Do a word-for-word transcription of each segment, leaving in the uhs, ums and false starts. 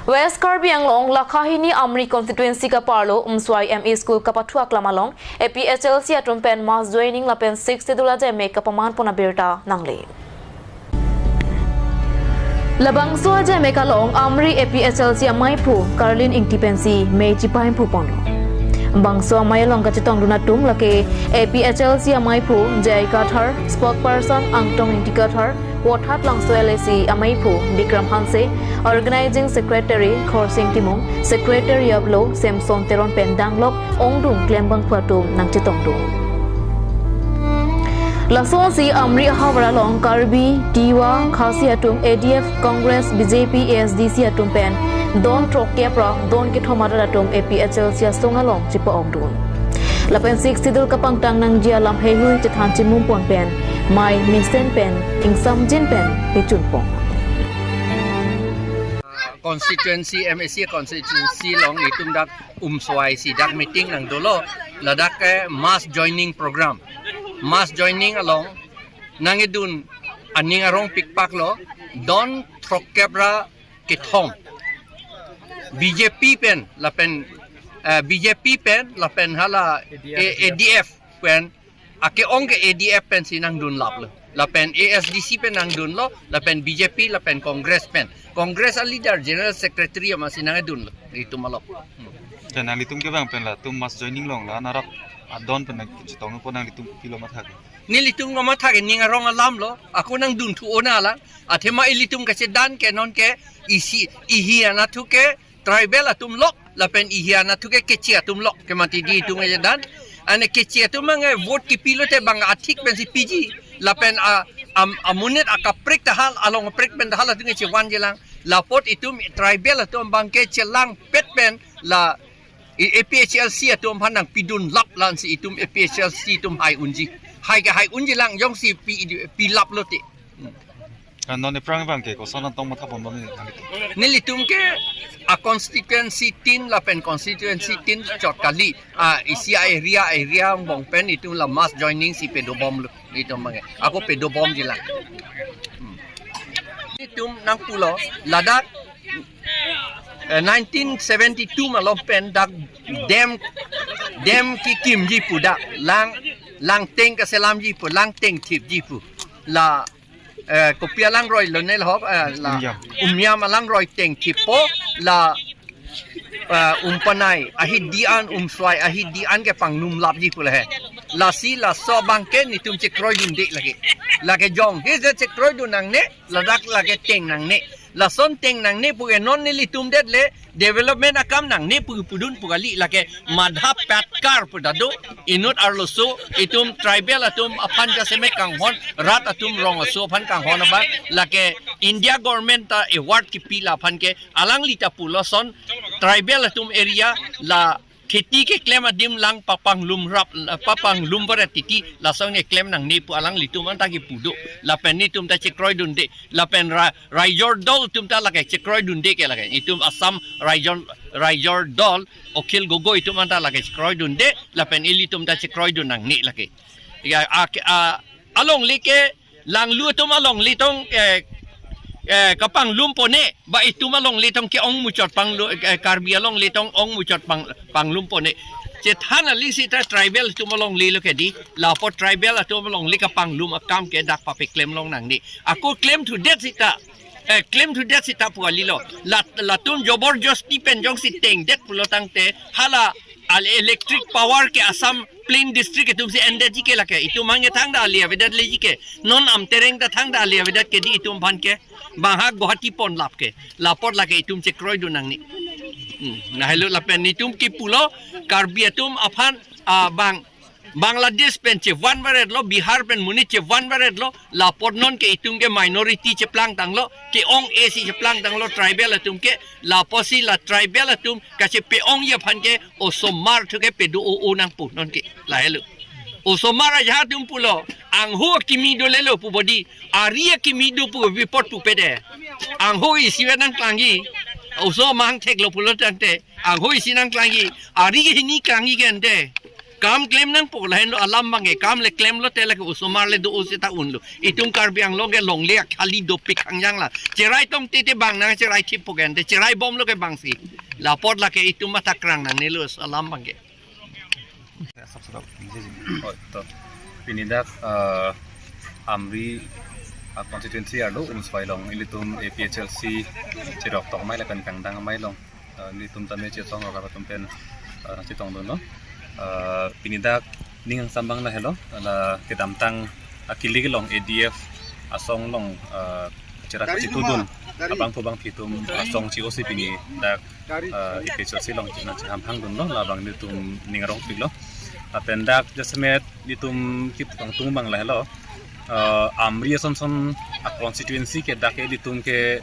West Karbi Anglong Lakha hini Amri constituency kaparlo Umswai M E School kapathu aklam along A P H L C atum pen mass joining lapen Sixth Schedule ajeme kapaman pon abirta nangle. Labangso ajeme along Amri A P H L C amaiphu Karlin Ingti pensi mei chipahimphu ponlo. Bangso amei along kachetongdun atum lake A P H L C amaiphu J I Kathar, spokesperson Angtong Ingti Kathar, Vothatlangso L A C amaiphu Bikram Hanse, Organizing Secretary Khorsing Timung, Secretary Ablo Samson Teron pen danglok ongdung klembangphu atum nangchetongdun. Lasonsi Amri ahavar along Karbi, Tiwa, Khasi atum A D F, Congress, B J P, A S D C atum pen don throkkep ra don kethom arat atum A P H L C asong along chipa-okdun. Lapen Sixth Schedule kapangtang nangji alam heihui chethan chimum pon pen mei mesen pen ingsamjin pen hichun pon. Constituency, M A C constituency along itum dak Umswai si dak meeting nangdolo, ladak ke mass joining program. Mass joining along nangedun aning arong pikpaklo, don throkkep ra kethom. B J P pen lapen, eh, B J P pen lapen hala A D F. A-, A D F pen, ake-ong ke A D F pensi nangdunlaplo. Lapen A S D C pen nangdunlo, lapen B J P, lapen Congress pen. Congress a leader, General Secretary amatsi nangdunlo, itum along. Hmm. Te nanglitum ke bang pen latum mass joining along la narap adon pen nangchetong po, nanglitum kopilo matha ke? Nelitum komatha ke ning arong alamlo, ako nangdunthu ona lang. Athema ilitum kachedan ke non ke isi, ihi anatthu ke tribal atum lok, lapen ihi anatthu ke Keche atum lok, ke mati di itum aja dan. Ane Keche atum ange vote kipilote bang athik pensi piji, lapen a, am, amonit akaprek ta hal, along kaprek pen ta halatum ke chevanji lang. Lapot itum tribal atum bang ke chelangpet pen la i-, A P H L C atum aphan nangpidunlap, lansi itum A P H L C atum hai unji. Hai ke hai unji lang, jongsi pi, pilaplote. Hmm. Ah, non aphrang bang ke koson antong matha pon bom ni nanglitum? Nelitum ke a constituency tin lapen constituency tin chot kali. Ah, isi a area, area angbong pen itum la mass joining si pedobomlo. Itum bang ke, ako pedobomji lang. Hmm. Itum nangpulo, ladak, eh, nineteen seventy-two malom pen dak dam, dam kikimji pu dak, lang, langteng kaselamji pu, langteng thipji pu. La, eh, kopi alangroi lo ne lahop, eh, la Umiam. Umiam alangroi tengthippo, la, eh, Umpanai ahidi an, Umswai ahidi an ke panglumlapji pu lahe. Lasi laso bang ke netum chekroidunde lake. Lake jong, he je chekroidun nangne, ladak lake teng nangne. Lason teng nangne pu ke non nelitum det le, development akam nangne pu pudun pu kali, lake Madhav Patkar pu ta do, inut arloso, itum tribal atum aphan jasemet kanghon, rat atum rong aso aphan kanghon abang, lake India government ta award kipi la aphan ke, alangli ta pulo son, tribal atum area la kheti keklem adim lang papanglumrap, papanglum varet titi, lason keklem nangne pu alanglitum anta kipu do, lapen netum ta chekroidunde, lapen ra-, Raijor Dol atum ta lake chekroidunde ke lake. Itum Assam Raijor, Raijor Dol, Akhil Gogoi atum anta lake chekroidunde, lapen ilitum ta chekroidun nangne lake. Ya, a, a, alongle ke langlu atum alongle tong, eh, eh, kapanglum pone, ba itum alongle tong ke-ong muchot panglu, eh, Karbi alongle tong ong muchot pang, panglum pone. Chethan ali sita tribal atum alongle lo ke di, lapo tribal atum alongle kapanglum akam ke dak papeklem long nangne. Ako klemthudet sita, eh, klemthudet sita pu kali lo. Lat-, latum jobor josti pen jongsi tengdet pulo tangte, hala al electric power ke Assam plain district atum si endetji ke lake. Itum hangke thangta ali avedet leji ke. Non Amtereng ta thangta ali avedet ke di itum aphan ke. Bang ha Guwahati ponlap ke. Lapot lake itum chekroidun nangne. Hmm. Lahelo lapen netum kipulo Karbi atum aphan, ah, bang Bangladesh pen chevan varetlo, Bihar pen monit chevan varetlo, lapot non ke itum ke minority cheplangtanglo, ke-ong esi cheplangtanglo, tribal atum ke, laposi la tribal atum kachepe-ongji aphan ke osomar thu ke pedo o o nangpo non ke, lahelo. Osomar aja atum pulo, angho kimi dolelo pu bodi, ari akimi do pu bipot pupe de. Angho isi ve nangklangji, oso mang theklo pulo tangte, angho isi nangklangji, ari hini klangji ke ante. Kam klem nangpo lahenlo alam abangke, kam le klemlo te lake osomar le do-o seta unlo. Itum Karbi Anglong ke longle akhali dopik hangjang la. Cherai tong tete bang nang cherai thip pogen te, cherai bomlo ke bangsi. La apot lake itum matha krang nangnelo alam abangke. Oi, to. Pini dak eh, Amri ah, constituency arlo Umswai along ilitum A P H L C chirok tong amei lapen kangdang amei along eh, ilitum tame chetong rok atum pen eh, chetongdunlo. Eh, pini dak ning angsam abang lahelo, la kedamtang akilik along A D F asong along eh, cherak chitudun abang pu bang pitum asong chi-o si pini dak eh, A P H L C along nangchehamphangdunlo, labang ilitum ning arongpiklo. Lapen dak jasemet ilitum kip kangtung abang lahelo. Eh, Amri asonson a constituency ke dak ke ilitum ke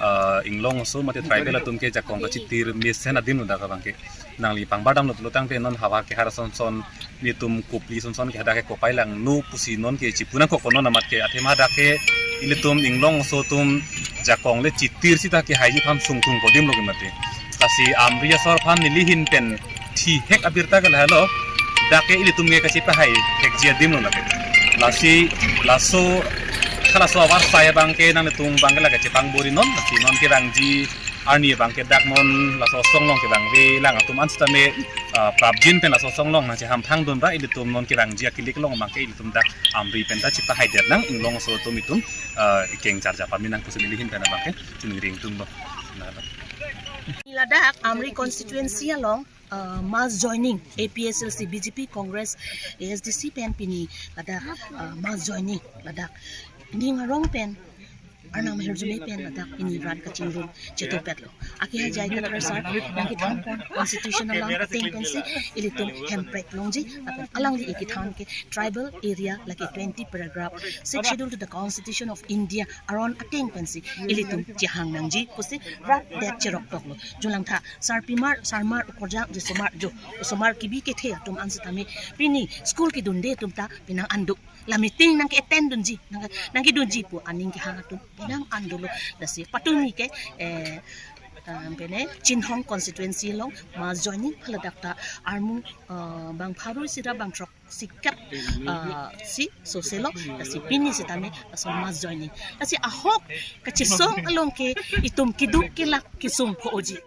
eh, inglong aso mate tribal atum ke jakong kachitir mesen adim lo dak abangke. Nangli pangbar damlo pulo tangte non havar kehar asonson, ilitum kopili asonson ke hadak ke kopai langno pusi non ke chipu nangkok, non amat ke athema dak ke ilitum inglong aso atum jakong le chitir seta kehaiji aphan sungthung kodim lo ke mate. Lasi Amri asor aphan neli ahin pen thihek abirta ke lahelo, dak ke ilitum ke kachepahai hekji adim lo lake. Lasi laso halaso avarsai abangke nanglitum abangke lake chepangborinnon, lasi non kevangji arni abangke dak non laso asong along kevangve lang atum an sitame ah, prapjin pen laso asong along nangchehamphangdun ra ilitum non kevangji akilik along abangke ilitum dak Amri pen ta chepahaidet nang, inglong aso atum itum ah, ikeng charja pame nang pusi neli ahin pen abangke chiningri ingtunglo. Nalo. Ladak Amri constituency along uh, mass joining A P H L C, B J P, Congress, A S D C pen pini ladak uh, mass joining ladak ning arong pen arnam ahirjume pen ladak pini rat kachingrum chetupetlo. Akehai ajai Khator sir nangkethan pon constitution alam ateng pensi ilitum hemprek longji, lapen alangli ikethan ke tribal area lake twenty paragraph, Sixth Schedule to the Constitution of India aron ateng pensi ilitum chehang nangji pusi rat det cherok toklo. Julangtha sarpimar, sarmar, ukorjang, jisomar, jo, osomar kebi kethe atum an sitame pini school kedunde atum ta penang an do. La meeting nangke-attend dunji, nang nangkedunji pu aning kehang atum penang an dolo. Lasi patumi ke eh, ah, pene Chinthong constituency along mass joining haladak ta armu ah, bang pharo isi ra bang throk sikep ah, si soselo, lasi pini sitame laso mass joining. Lasi ahok kachesong along ke itum keduk kelak kesung pho-oji.